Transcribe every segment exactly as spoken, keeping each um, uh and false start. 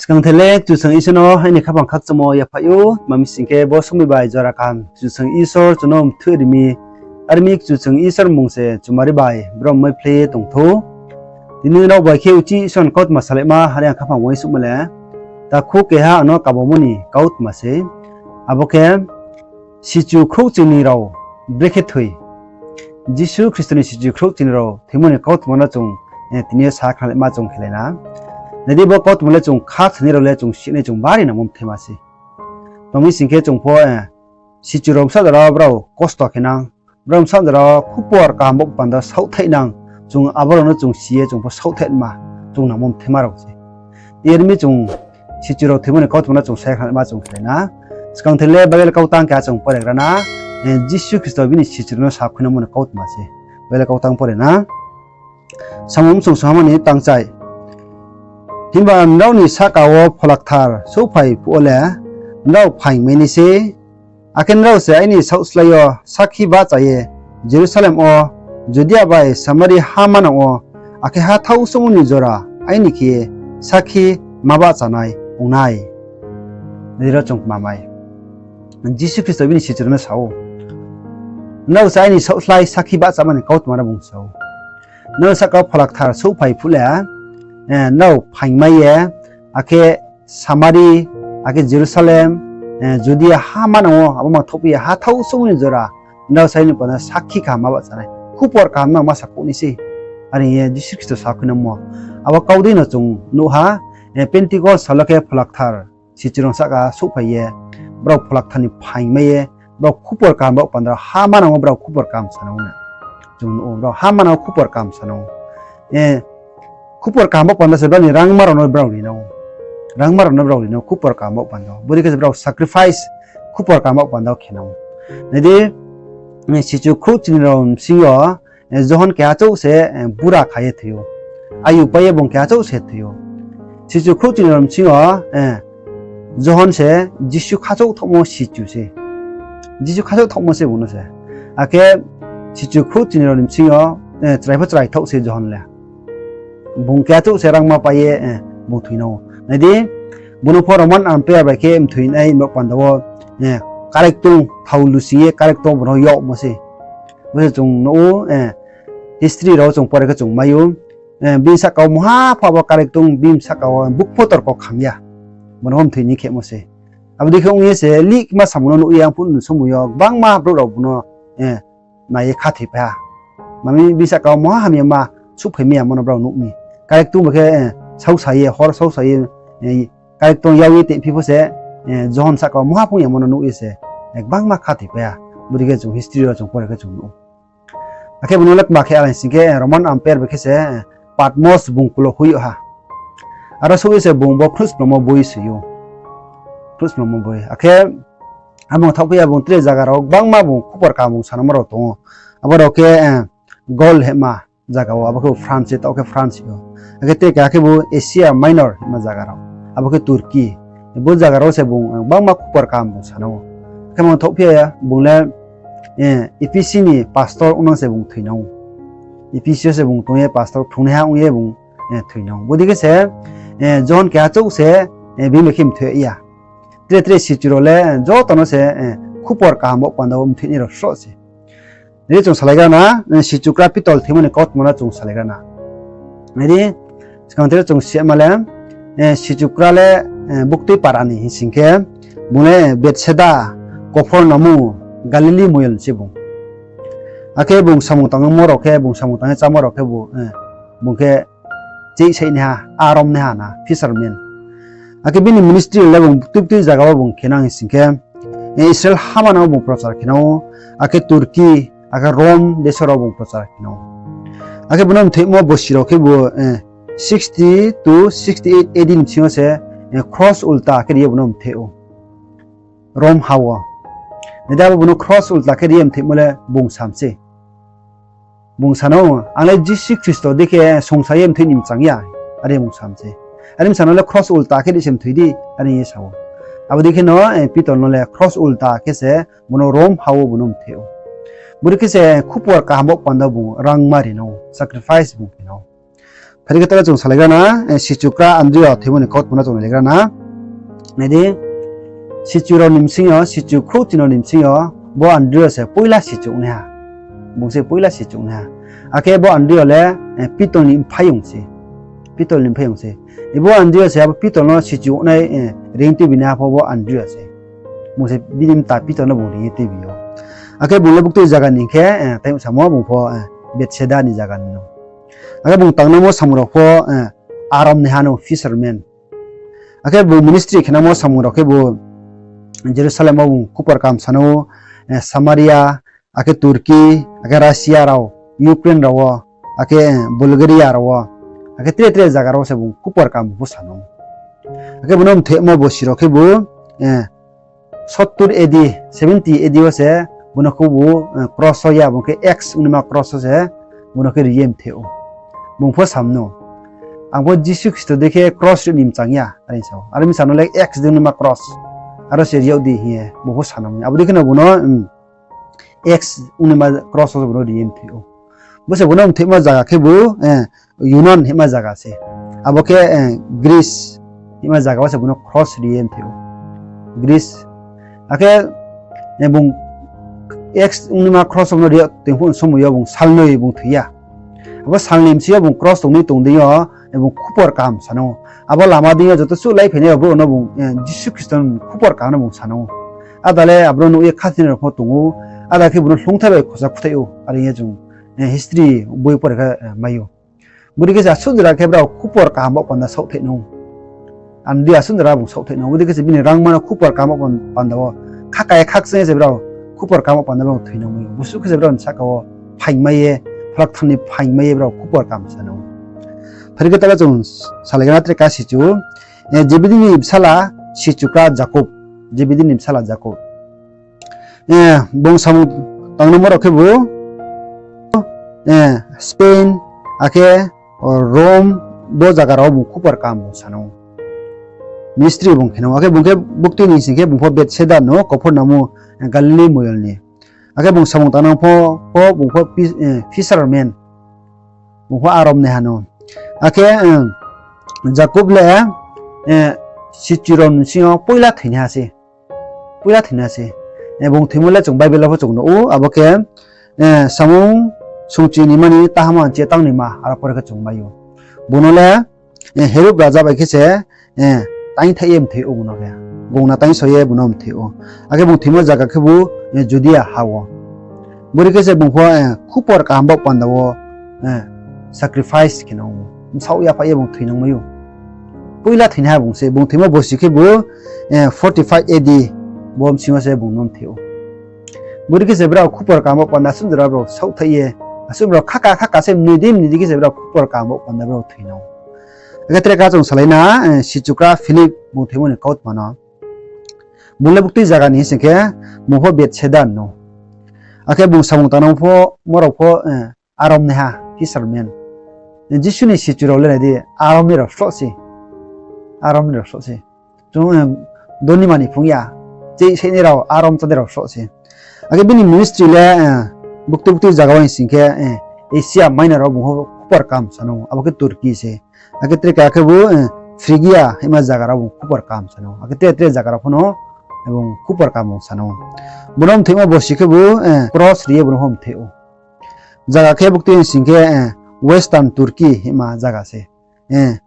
Skang the le Kchusoyang Isor no aini khaphang khakchangmo yaphaih ou, tma mi sing khe bo somoi bai jora kaham Kchusoyang Isor chung no mthoih ri mi, are mi Kchusoyang Isor mmung se chumari bai brom mai phlei ye tong thou. Tini nrao bai khe uchih Isor ni kautma salaima are ang khaphang uaingsouhma le, takhu keha ang no kabomo ni kautma se. Abo khe, sichu khrouhchingnoi rao brekhe thoi. Jisu Khristo ni sichu khrouhchingnoi rao thoimo ni kautma no chung, eh, tini yo sa khnalaima chung khelai na. Nai di, bo kautma le chung kha sanai rao le chung sinai chung bari nangmo mthaima se. Tma mi sing khe chung pho, eh, sichu rao bsa jora brao kosto khe nang, brao bsa jora khupor kaham bo panda saohthaih nang, chung abo rao no chung si ye chung pho saohthaih ma, chung nangmo mthaima rao se. Are mi chung sichu rao thoimo ni kautma no chung sa khnalaima chung khelai na. Skang the le Bible kautang keha chung pore gra na, eh, Jisu Khristo bini sichu rao no sakhuinamo ni kautma se. Bible kautang pore na. Samung bsong sohama ni tangchai. Himba nrao ni sahka wo Pholakthar souhphai phuh wo le, nrao phaingmai nai sei, akhe nrao se aini saohslái yo sakhi bahcha ye Jerusalem wo, Judia bai Samari ha manang wo, akhe ha thaohsouhmo ni jora aini khe sakhi ma bahchanai ong nai. Nai di, ro chung kmamai. Jisu Khristo bini sichu rao no sa ou, nrao se aini saohslái sakhi bahchama ni kautma no bung sa ou. Nrao sahka wo Pholakthar souhphai phuh le, eh, nrao phaingmai ye, akhe Samari, akhe Jerusalem, eh, Judia ha manang wo, abo ma thohphi ye ha thaohsouhmo ni jora, nrao se aini panda sakhi kaham ma bahchanai. Khupor kaham no ma sakhouh nai sei. Are ye Jisu Khristo sakhuinamo. Abo kau dei no chung nuh ha, eh, Pentecost sal wo khe Pholakthar sichu rao sahka souhphai ye, brao Pholakthar ni phaingmai ye, brao khupor kaham bo panda ha manang wo brao khupor kaham sanang ou na. Chung nuh ou, brao ha manang wo khupor kaham sanang ou. Eh, khupor kaham bo panda se brao ni rangma rao no brao ri nang ou. Rangma rao no brao ri nang ou, khupor kaham bo panda. Bodei khe se brao sacrifice khupor kaham bo panda khe nang ou. Nai di, eh, sichu khrouhchingnoi rao bsing yo, eh, Johon keha chouh se, eh, bura kha ye thoi ou. Ayu pai ye bung keha chouh se thoi ou. Sichu khrouhchingnoi rao bsing yo, eh, Johon se Jisu khachouh thaohmo sichu se. Jisu khachouh thaohmo se bung no se. Akhe sichu khrouhchingnoi rao ni bsing yo, eh, chrai pho chrai thaoh se Johon le. Bung keha chouh se rangma pai ye, eh, bung thoi nang ou. Nai di, bung no pho Roman Empire bai khe mthoinai bo panda wo, eh, karektong thao lusing ye karektong bung no yagmo se. Bo se chung nuh ou, eh, history rao chung pore khe chung mai ou, eh, bini sahka wo mungha pha bo karektong bini sahka wo bukpho torko kham ya. Bung no mthoi ni khemo se. Abo dei khe ong ye se lihma samung no nuh ye ang phuh ni somoi yo gbangma brouh rao bung no, eh, nai ye khathoi phai ha. Mami bini sahka wo mungha hamyama souhphai mai ya mo no brao nuh mi. Karektong bo khe, eh, saohsa ye, hor saohsa ye, eh, karektong yag ye tephi pho se, eh, Johon sahka wo mungha phung yamo no nuh ye se, eh, gbangma khathoi phai ha. Bodei khe chung history rao chung pore khe chung nuh ou. Akhe bung no le kma khe alai sing khe, eh, Roman Empire bai khe se, eh, Patmos bungkulo hui yag ha. Aro souh ye se bung bo krusplomo boi soi ou. Krusplomo boi. Akhe abo thaohphi ya bung tre zaga rao gbangma bung khupor kaham bung sanamo rao tong ou. Abo rao khe, eh, Gaul hema zaga wo, abo khe bo France, taoh khe France ou. Akhe tre keha khe bo Asia Minor hima zaga rao. Abo khe Turkey. Bo zaga rao se bung, eh, gbangma khupor kaham bung sanang ou. Akhe mangthaoh phi ya, bung le, eh, Ephesus ni pastor ongnang se bung thoi nang ou. Ephesus se bung tong ye pastor phrungnaiha ong ye bung, eh, thoi nang ou. Bodei khe se, eh, Johon keha chouh se, eh, bini khe mthoi ya. Tre tre sichu rao le, eh, joto no se, eh, khupor kaham bo panda wo mthoinai rao sroh se. Nai di chung salaigra na, eh, sichukra pitol thoimo ni kautma no chung salaigra na. Nai di, skang the chung sima le, eh, sichukra le, eh, buktui para ni hing sing khe, bung le Bethsaida, Kophornaum, Galili moyol se bung. Akhe bung samung tangmo rao khe, bung samung tang ye chámo rao khe bung, eh, bung khe cheihsaihnaiha, aromnaiha na, fisherman. Akhe bini ministry le bung buktui buktui zaga wo bung khe nang hing sing khe, eh, Israel ha manang wo bung prochar khe nang ou, akhe Turkey, akhe Rom deso rao bung prochar khe nang ou. Akhe bung no mthoimo bosi rao khe bo, eh, sixty to sixty eight A D ni bsing yo se, eh, kros ulta khe ri ye bung no mthoi ou. Rom ha wo. Nai di, abo bung no kros ulta khe ri ye mthoimo le bung sam se. Bung sa nang ou, ang le Jisu Khristo dei khe songsa ye mthoi ni mchang ya, are bung sam se. Are bsa no le kros ulta khe ri se mthoi di, are ye sa ou. Abo dei khe no, eh, pitol no le kros ulta khe se bung no Rom ha wo bung no mthoi ou. Bodei khe se khupor kaham bo panda bung rangma ri nang ou, sacrifice bung khe nang ou. Phai di khe tala chung salaigra na, eh, sichu kra Andrew thoimo ni kautma no chung naigra na. Nai di, sichu rao ni bsing yo, sichu khrouhchin rao ni bsing yo, bo Andrew se poila sichu ongnaiha. Bung se poila sichu ongnaiha. Akhe bo Andrew le, eh, Pitol ni mphaiyong se. Pitol ni mphaiyong se. Ibo Andrew se abo Pitol no sichu ongnai, eh, reing tuibi naiha pho bo Andrew se. Bung se bini mta Pitol no bung reing ye tuibi ou. Akhe bung le buktui zaga ni khe, eh, tai samo bung pho, eh, Bethsaida ni zaga ni no. Akhe bung tangnamo samung rao pho, eh, arom naiha no fisherman. Akhe bung ministry khenamo samung rao khe bo Jerusalem wo bung khupor kaham sano, eh, Samaria, akhe Turkey, akhe Russia rao, Ukraine rao wo, akhe, eh, Bulgaria rao wo, akhe tre tre zaga rao se bung khupor kaham pho sano. Akhe bung no mthoimo bosi rao khe bo, eh, sottur A D, seventy A D wo se bung no khe bo, eh, cross wo ya, bung khe X ongnaima cross wo se bung no khe ri ye mthoih ou. Bung pho samno, ang pho Jisu Khristo dei khe cross ri ni mchang ya, are sa ou. Are mi sa no le X dei ongnaima cross, aro se ri yag di hing ye bung pho sanang. Abo dei khe no bung no, mm, X ongnaima cross wo se bung no ri ye mthoih ou. Bo se bung no mthoihma zaga khe bo, eh, Yunan hima zaga se. Abo khe, eh, Greece hima zaga wo se bung no cross ri ye mthoih ou. Greece. Akhe, eh, bung X ongnaima cross wo bung no ri ye tong phuh somoi yo bung salnoi bung thoi ya. Abo salnoi bsing yo bung cross tongnai tong dei yo, eh, bung khupor kaham sanang ou. Abo lama dei yo joto suh lai phainai rao brouh no bung, eh, Jisu Khristo ni khupor kaham no bung sanang ou. Ada le abro nuh ye khathina rao pho tong ou. Ada khe bung no hloungthai bai khosa khuthai ou. Are ye chung, eh, history boi pore khe, eh, mai ou. Bodei khe se asuh jora khe brao khupor kaham bo panda saohthaih nang ou. Andrew asuh jora bung saohthaih nang ou. Bodei khe se bini rangma no khupor kaham bo pan-, panda wo khaka ye khakchang ye se brao khupor kaham bo panda brao thoi nang mai ou. Bosuh khe se brao ni sahka wo phaingmai ye, phalak thang ni phaingmai ye brao khupor kaham sa nang ou. Phai di khe tala chung salaigra na tre ka sichu, eh, Zebedi ni bsala sichu kra Jakob. Zebedi ni bsala Jakob. Eh, bung samung tangnamo rao khe bo, eh, Spain, akhe, o, Rome, bo zaga rao bung khupor kaham bung sanang ou. Ministry bung khenang ou. Akhe bung khe buktui ni sing khe bung pho Bethsaida no, Kophernaum, eh, Galili moyol ni. Akhe bung samung tangnang pho, pho bung pho fi-, eh, fisherman. Bung pho arom naiha no. Akhe, eh, Jakob le, eh, sichu rao ni bsing yo poila thoinaiha se. Poila thoinaiha se. Eh, bung thoimo le chung Bible wo pho chung nuh ou, abo khe, eh, Samung sungchi nima ni tahama ni chi tang nima, aro pore khe chung mai ou. Bung no le, eh, Herod raja bai khe se, eh, taingthaih ye mthoih ou bung no khe. Gongna taingso ye bung no mthoih ou. Akhe bung thoimo zaga khe bo, eh, Judia ha wo. Bodei khe se bung pho, eh, khupor kaham bo panda wo, eh, sacrifice khe nang ou. Bsaoh yaphaih ye bung thoi nang mai ou. Poila thoinaiha bung se, bung thoimo bosi khe bo, eh, forty five A D, bo bsing yo se bung no mthoih ou. Bodei khe se brao khupor kaham bo panda asuh jora brao saohthaih ye, asuh brao khaka khaka se mnoi di mnoi di khe se brao khupor kaham bo panda brao thoi nang ou. Akhe tre ka chung salai na, eh, sichu kra Philip bung thoimo ni kautma no. Bung le buktui zaga ni sing khe, bung pho Bethsaida no. Akhe bung samung tangnang pho, morao pho, eh, arom naiha, fisherman. Jisu ni sichu rao le nai di, arom ni rao sroh se. Arom ni rao sroh se. Chung, eh, doni mani phung ya, cheih seinai rao, arom chánai rao sroh se. Akhe bini ministry le, eh, buktui buktui zaga wo sing khe, eh, Asia Minor rao bung pho khupor kaham sanang ou, abo khe Turkey se. Akhe tre ka khe bo, eh, Phrygia hima zaga rao bung khupor kaham sanang ou. Akhe tre tre zaga rao pho no, eh, bung khupor kaham bung sanang ou. Bung no mthoihma bosi khe bo, eh, cross ri ye bung no pho mthoih ou. Zaga khe buktui sing khe, eh, Western Turkey hima zaga se. Eh,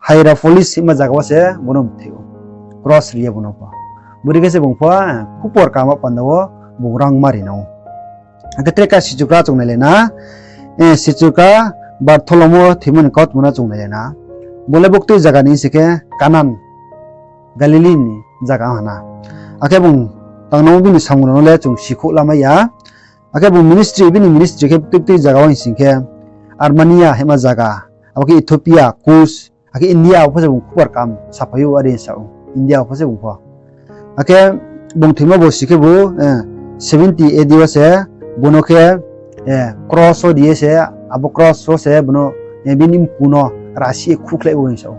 Hierapolis hima zaga wo se bung no mthoih ou. Cross ri ye bung no pho. Bodei khe se bung pho, eh, khupor kaham bo panda wo bung rangma ri nang ou. Akhe tre ka sichu kra chung nailai na, eh, sichu kra Bartholomo thoimo ni kautma no chung nailai na. Bo le buktui zaga ni sing khe Kanan, Galili ni zaga hana. Akhe bung tangnang bini samung rao no le chung sikhouh lamai ya. Akhe bung ministry, bini ministry khe buktui buktui zaga wo sing khe Armenia hima zaga, abo khe Ethiopia, Kus, akhe India wo pho se bung khupor kaham saphai ou, are sa ou, India wo pho se bung pho. Akhe bung thoimo bosi khe bo, eh, seventy A D wo se, bung no khe, eh, cross wo ri ye se, abo cross wo se bung no, eh, bini mku no rasi ye khukhlai ou hing sa ou.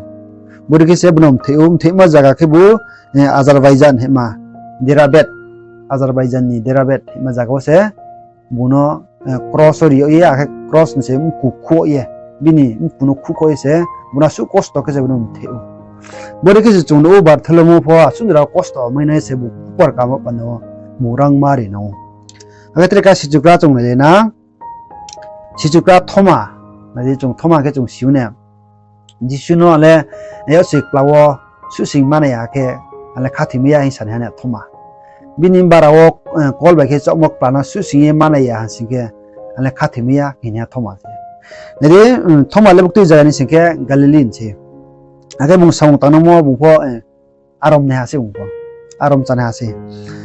Bodei khe se bung no mthoih ou, mthoihma zaga khe bo, eh, Azerbaijan hima, Diyarbet, Azerbaijan ni Diyarbet hima zaga wo se, bung no, eh, cross wo ri yag ye, akhe cross ni se mku khuh ye, bini mkhu no khuhkhouh ye se, bung no asuh kosto khe se bung no mtheh ou. Bodei khe se chung nuh ou Bartholomew pho asuh jora kosto mai nai se bung khupor kamo panda wo bung rangma ri nang ou. Akhe tre khe sichukra chung nai le na, sichukra Thoma, nai di chung Thoma khe chung si ou ne. Jisu no ale, eh, yag se kpla wo suhsing manai ya khe, ale khathoimai ya hing sanaiha ne Thoma. Bini bara wo, eh, kol bai khe chaohmo kpla no suhsing ye manai ya ha sing khe, ale khathoimai ya hing naiha Thoma se. Nai di, um, Thoma le buktui zaga ni sing khe Galili ni se. Akhe bung samung tangnangmo bung pho, eh, arom naiha se bung pho. Arom chánaiha se.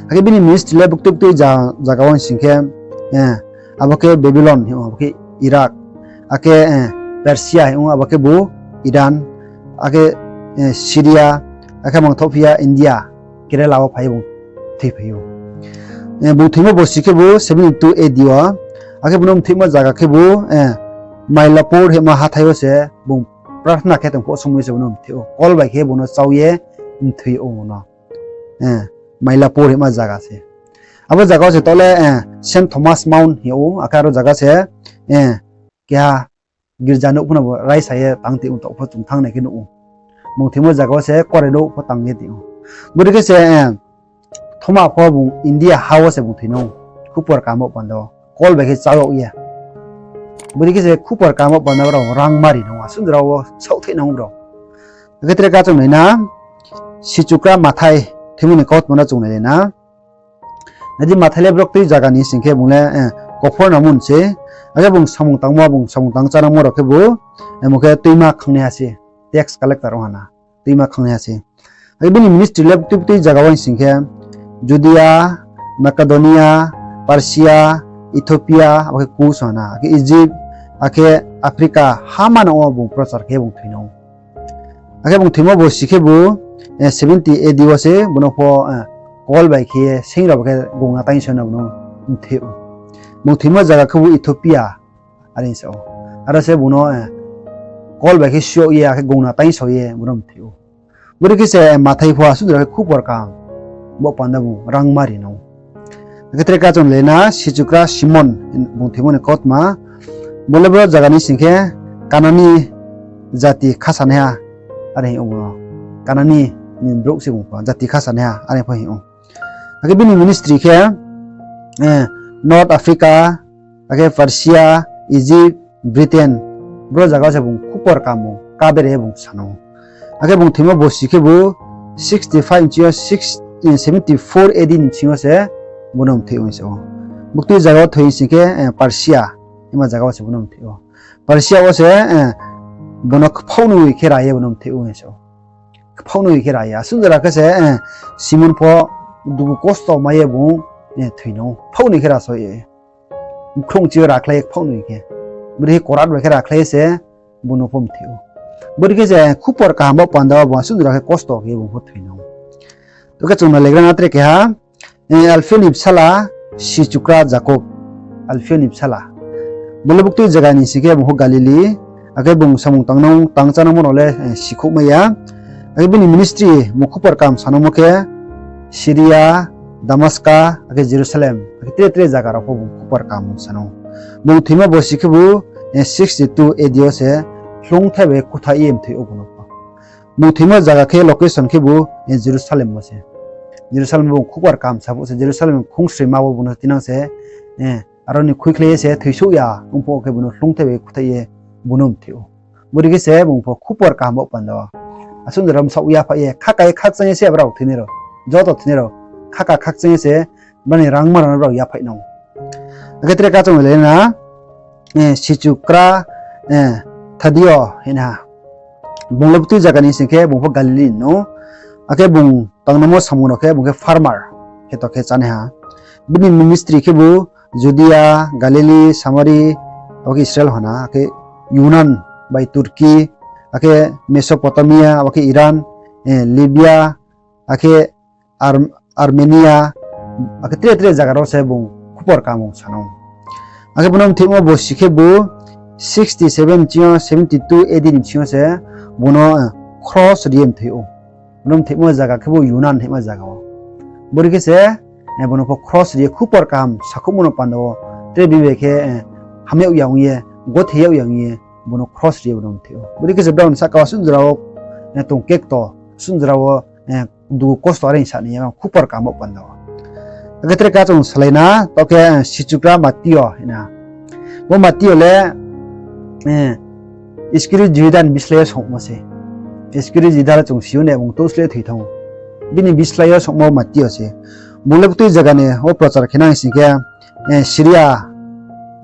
Akhe bini ministry le buktui buktui za-, zaga wo sing khe, eh, abo khe Babylon hing ou, abo khe Iraq, akhe, eh, Persia hing ou, abo khe bo Iran, akhe, eh, Syria, akhe mangthohphi ya India, Kerala wo phai ye bung thoiphai ou. Eh, bung thoimo bosi khe bo seventy-two A D wo, akhe bung no mthoimo zaga khe bo, eh, Mylapore hingma hathái wo se bung prarthana khe tong phuh somoi se bung no mthoi ou. Kol bai khe bung no chau ye mthoi ou no. Eh, Mylapore hingma zaga se. Abo zaga wo se taoh le, eh, Saint Thomas Mount hing ou, akhe aro zaga se, eh, keha girja nouh pho no bo raisa ye tang ti ong taoh pho chung thanng nai khe nuh ou. Bung thoimo zaga wo se kore nouh pho tang ye ti ou. Bodei khe se, eh, Thoma pho bung India ha wo se bung thoi nang ou. Khupor kamo panda wo. Kol bai khe chau yag ye. Bodei khe se khupor kamo panda wo brao rangma ri nang ou. Asuh jora wo saohthai nang ou brao. Akhe tre khe chung nai na, sichukra Mathai, thoimo ni kautma no chung nai na. Nai di Mathai le buktui zaga ni sing khe bung le, eh, Kophornaum se. Akhe bung samung tangmo, bung samung tang chánangmo rao khe bo, eh, bung khe tuima khangnaiha se, tax collector ong ha na, tuima khangnaiha se. Akhe bini ministry le buktui buktui zaga wo sing khe, Judia, Makedonia, Persia, Ethiopia, abo khe Kus ha na, akhe Egypt, akhe Africa, ha manang wo bung prochar khe bung thoi nang ou. Akhe bung thoimo bosi khe bo, eh, seventy A D wo se bung no pho, eh, kol bai khe, seing rao bai khe gongna taingso na bung no mthoi ou. Bung thoimo zaga khe bo Ethiopia, are sa ou. Aro se bung no, eh, kol bai khe suh ye, akhe gongna taingso ye bung no mthoi ou. Bodei khe se Mathai pho asuh jora khe khupor kaham bo panda bung rangma ri nang ou. Akhe tre khe chung le na, sichukra Simon, bung thoimo ni kautma. Bo le bro zaga ni sing khe Kanani jati khasanaiha, are hing ou bung no. Kanani ni brouh se bung pho, jati khasanaiha, are pho hing ou. Akhe bini ministry khe, eh, North Africa, akhe Persia, Egypt, Britain, bro zaga wo se bung khupor kamo, kabere bung sanang ou. Akhe bung thoimo bosi khe bo sixty-five ni sing yo six, eh, seventy-four A D ni sing yo se bung no mthoi ou hing sa ou. Buktui zaga wo thoi sing khe, eh, Persia, hingma zaga wo se bung no mthoi ou. Persia wo se, eh, bung no kphaoh noi khe ra ye bung no mthoi ou hing sa ou. Kphaoh noi khe ra ye. Asuh jora khe se, eh, Simon pho dugu kosto mai ye bung, eh, thoi nang ou. Kphaoh noi khe ra so ye. Mkhrung chi yo rakhlai ye kphaoh noi khe. Bodei khe korat bai khe rakhlai ye se bung no pho mthoi ou. Bodei khe se khupor kaham bo panda wo bung asuh jora khe kosto khe bung pho thoi nang ou. To khe chung nai le gra na tre keha, eh, Alpheo ni bsala, sichukra Jakob. Alpheo ni bsala. Bo le buktui zaga ni sing khe bung pho Galili. Akhe bung samung tangnang, tang chánangmo rao le, eh, sikhouh mai ya. Akhe bini ministry, bung khupor kaham sanangmo khe Syria, Damaska, akhe Jerusalem, akhe tre tre zaga rao pho bung khupor kaham sanang ou. Bung thoimo bosi khe bo, eh, sixty-two A D wo se hloungthai bai khuthai ye mthoi ou bung no pho. Bung thoimo zaga khe location khe bo, eh, Jerusalem wo se. Jerusalem wo bung khupor kaham sa phuh se, Jerusalem khungsroima wo bung no tinang se, eh, aro ni khuikhlai ye se thoisouh ya ong phuh khe bung no hloungthai bai khuthai ye bung no mthoi ou. Bodei khe se bung pho khupor kaham bo panda wo. Asuh jora bsaoh yaphaih ye, khaka ye khakchang ye se brao thoinai rao. Joto thoinai rao. Khaka khakchang ye se, bani rangma rao no brao yaphaih nang ou. Akhe tre khe chung le na, eh, sichukra, eh, Thadio hing ha. Bung le buktui zaga ni sing khe bung pho Galili ni no. Akhe bung tangnangmo samung rao khe bung khe farmer khe to khe chánaiha. Bini ministry khe bo Judia, Galili, Samari, abo khe Israel ha na, akhe Yunan bai Turkey, akhe Mesopotamia, abo khe Iran, eh, Libya, akhe Ar-, Armenia, akhe tre tre zaga rao se bung khupor kaham sanang ou. Akhe bung no mthoimo bosi khe bo sixty-seven ni sing yo seventy-two A D ni sing yo se bung no, eh, kros ri ye mthoi ou. Bung no mthoimo zaga khe bo Yunan hingma zaga wo. Bodei khe se, eh, bung no pho kros ri ye khupor kaham sakhouhmo no panda wo tre bini bai khe, eh, hamyag ya ong ye, gothe yag ya ong ye, bung no kros ri ye bung no mthaih ou. Bodei khe se brao ni sahka wo asuh jora wo, eh, tong kekto, asuh jora wo, eh, dugu kosto are sa ni ya, khupor kaham bo panda wo. Akhe tre keha chung salai na, taoh khe, eh, sichukra Matio hing na. Bo Matio le, eh, Iskariot Jihuda ni bislái yo songmo se. Iskariot Jihuda le chung si ou ne, bung to slái thoi thanng ou. Bini bislái yo songmo Matio se. Bung le btui zaga ni wo prochar khe nai sing khe, eh, Siria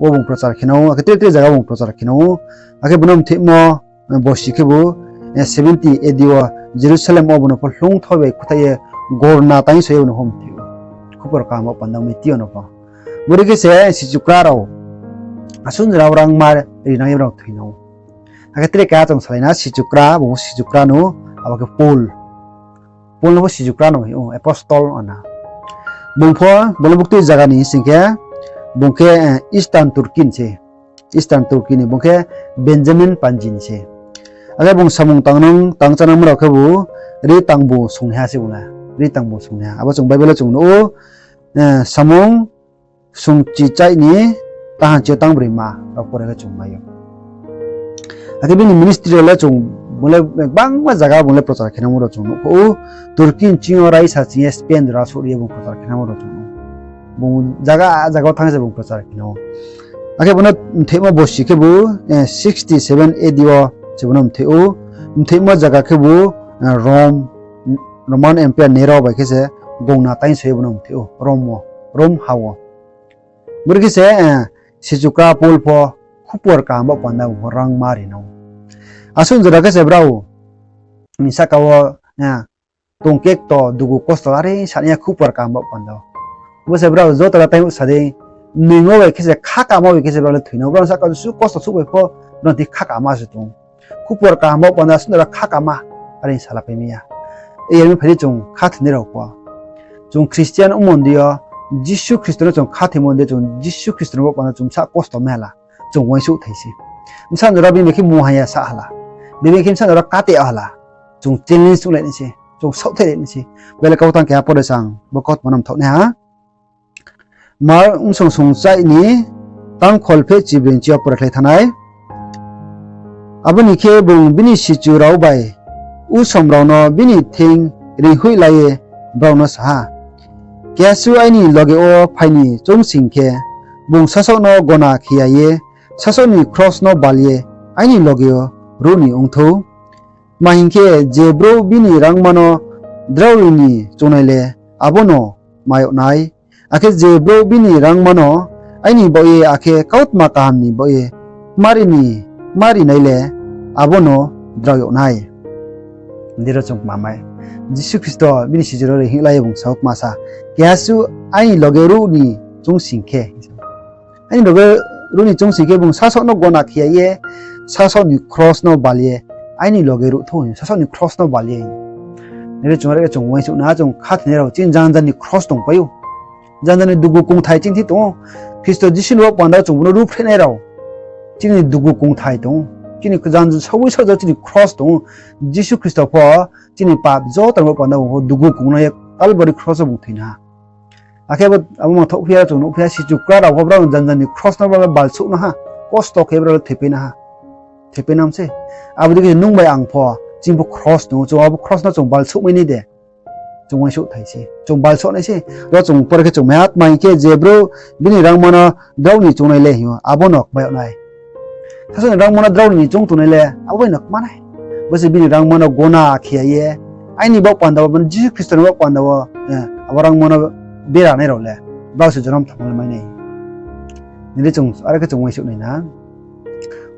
wo bung prochar khe nai ou, akhe tre tre zaga bung prochar khe nai ou. Akhe bung no mthaihmo, eh, bosi khebu, eh, seventy A D wo Jerusalem wo bung no pho hloungthoi bai khuthai ye gorna taingso ye bung no pho mthaih ou. Khupor kaham bo panda Matio no pho. Bodei khe se sichukra rao asuh jora wo rangma rinang ye brao thoi nai ou. Akhe tre keha chung salai na sichukra, bung sichukra no, abo khe Paul. Paul no pho sichukra no hing ou, apostle ana. Bung pho, bung le buktui zaga ni sing khe, bung khe, eh, Eastern Turkey ni se. Eastern Turkey ni, bung khe Benjamin panji ni se. Akhe bung samung tang nang, tang chánangmo rao khebu, ri tangbu sungnaiha se bung le. Ri tangbu sungnaiha. Abo chung Bible wo chung nuh ou, eh, samung sungchi chaih ni tahanchi yo tangbroima rao pore khe chung mai ou. Akhe bini ministry rao le chung, bung le gbangma zaga bung le prochar khe nangmo rao chung nuh ou. Turkey ni ching yo raisa ching ye Spain jora souhri ye bung prochar khe nangmo rao chung nuh ou. Bung zaga zaga wo thanng se bung prochar khe nang ou. Akhe bung no mthaihmo bosi khebu, eh, sixty seven A D wo se bung no mthaih ou. Mthaihmo zaga khebu, eh, Rome, Roman Empire Nero bai khe se gongna taingso ye bung no mthaih ou, Rome wo, Rome ha wo. Bodei khe se, eh, sichukra Paul pho khupor kaham bo panda bung pho rangma ri nang ou. Asuh jora khe se brao ni sahka wo, eh, tong kekto, dugu kosto are sa ni ya khupor kaham bo panda. Bo se brao joto le taiuh sa dei, mnoimo bai khe se, khakamo bai khe se brao le thoi nang ou. Brao ni sahka wo jesuh kosto souh bai pho, brao ni thing khakama se tong ou. Khupor kaham bo panda asuh jora khakama are sa la pai mi ya. Iyer mi phai di chung khathoinai rao pho. Chung Christian ongmo ni deing yo, Jisu Khristo no chung khathoimo ni deing yo, chung Jisu Khristo no bo panda chung bsa kosto mai ha la, chung uaingsouhthai se. Bsa jora bini khe mungha ya sa ha la, bini khe bsa jora kate ha la, chung challenge tonglai nai se, chung saohthaih lai nai se. Bele kau tang keha pore se ang bo kautma no mthaoh nai ha. Mark bsong sungchaih ni tang kholpheh chibroi ni chi yo pore khlai thanng nai. Abo ni khe bung bini sichu rao bai usom rao no bini thing reinghoih la ye brao no sa ha, Keha suh aini loge wo phai ni choung sing khe, bung sasaoh no gona khe ya ye, sasaoh ni kros no bal ye aini loge wo ruh ni ong thou. Tma hing khe, je brouh bini rangma no drao ri ni choungnai le abo no kma yag nai. Akhe je brouh bini rangma no aini baoh ye akhe kautma kaham ni baoh ye kma ri ni, kma ri nai le abo no drao yag nai. Dei ro chung kma mai. Jisu Khristo bini sichu rao reinghoih la ye bung sao kma sa, Keha suh aini loge ruh ni choung sing khe, aini loge ruh ni choung sing khe bung sasaoh no gona khe ya ye, sasaoh ni kros no bal ye aini loge ruh thou, sasaoh ni kros no bal ye. Nai di chung are khe chung uaingsouh na, chung khathoinai rao chini janja ni kros tongpai ou. Janja ni dugu kongthai chini thing tong ou. Khristo Jisu ni bo panda wo chung bung no ruhphrehnai rao chini dugu kongthai tong ou. Chini janja saohboi saohja chini kros tong ou. Jisu Khristo pho chini pap joto ni bo panda wo dugu kongnai ye Kalbari kros wo bung thoi na ha. Akhe abo, abo mangthouhphi ya, chung nuhphi ya, sichu kra rao pho brao janja ni kros no brao le balsouh na ha, kosto khe brao le thoipai na ha. Thoipai nam se. Abo dei khe nung bai ang pho, chini pho kros tong ou, chung abo kros no chung balsouhmai nai de. Chung uaingsouhthai se, chung balsouh nai se. Ro chung pore khe chung mai ha, tma hing khe, je brouh bini rangma no drao ni choungnai le hing ou, abo no kma yag nai. Sasaoh ni rangma no drao ri ni choung tongnai le abo bai no kma nai. Bo se bini rangma no gona khe ya ye, aini baoh panda wo, Jisu Khristo ni baoh panda wo, eh, abo rangma no bera nai rao le, brao se jonom thanngmo le mai nai. Nai di chung are khe chung uaingsouh nai na.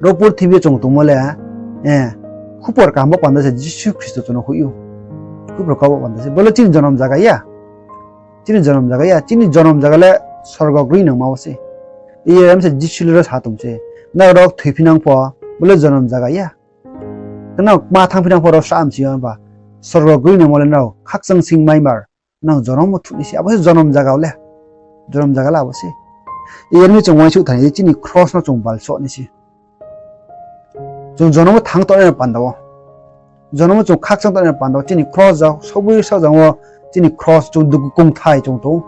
Ro purthimbi yo chung tongmo le, eh, khupor kaham bo panda se Jisu Khristo chung no hoih ou. Khupor kaham bo panda se. Bo le chini jonom zaga ya. Chini jonom zaga ya. Chini jonom zaga le sorgo groing nangma wo se. Iyer mi se Jisu le ro sa tong se, nrao ro thoiphi nang pho, bo le jonom zaga ya. Khe nrao kma thanngphi nang pho ro sa msi yo ba, sorgo groing nangmo le nrao khakchang sing maimar, nrao jonom wo thuh nai se, abo se jonom zaga le. Jonom zaga le abo se. Iyer mi chung uaingsouh thai di, chini kros no chung balsouh nai se. Chung jonom wo thanng tongnai panda wo, jonom wo chung khakchang tongnai panda wo, chini kros jang, saohboi saohjang wo chini kros chung dugu kongthai chung tong ou.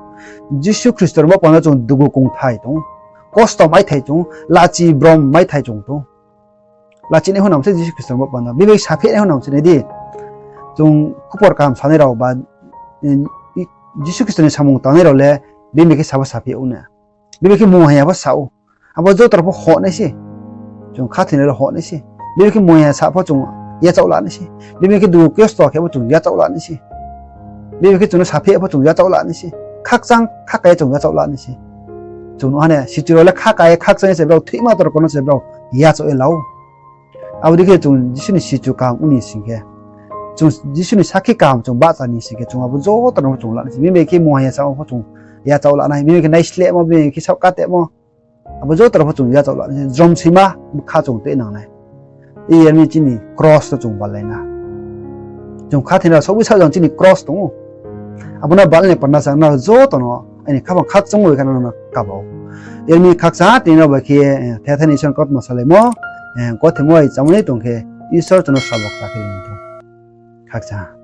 Jisu Khristo ni bo panda chung dugu kongthai tong ou. Kosto maithai chung ou, lachi brom maithai chung tong ou. Lachih nai pho nang se Jisu Khristo ni baoh panda. Bini bai sapheh nai pho nang se nai di. Chung khupor kaham sanai rao ba, Jisu Khristo ni samung tangnai rao le bini bai khe sa pho sapheh ou na. Bini bai khe mungha ya pho sa ou. Abo joto rao pho hoh nai se. Chung khathoinai rao hoh nai se. Bini bai khe mungha ya sa pho chung yachaoh la nai se. Bini bai khe dugu kosto khe pho chung yachaoh la nai se. Bini bai khe chung no sapheh pho chung yachaoh la nai se. Khakchang khaka ye chung yachaoh la nai se. Chung nuh ha ne, sichu rao le khaka ye khakchang ye se brao thoima torko no se brao yachaoh ye la ou. Abo dei khe chung Jisu ni sichu kaham ong ni sing khe, chung Jisu ni sakhi kaham chung bahcha ni sing khe, chung abo joto no pho chung la nai se. Bini bai khe mungha ya sa pho chung yachaoh la nai. Bini bai khe naislehmo, bini bai khe saoh katemo, abo joto rao pho chung yachaoh la nai se. Jromsoima bkha chung tui nang nai. Iyar mi chini cross no chung ballai na. Chung khathoinai rao saohboi saohjang chini cross tong ou. Abo no ballai ni panda sa nrao joto no aini khaphang khakchangmo bai khe nrao no kaba ou. Iyar mi khakchang tini rao bai khe, eh, thethani Isor ni kautma salaimo, eh, kothemo bai chamani tong khe Isor chung no sabo kta khe ri ni thou. Khakchang.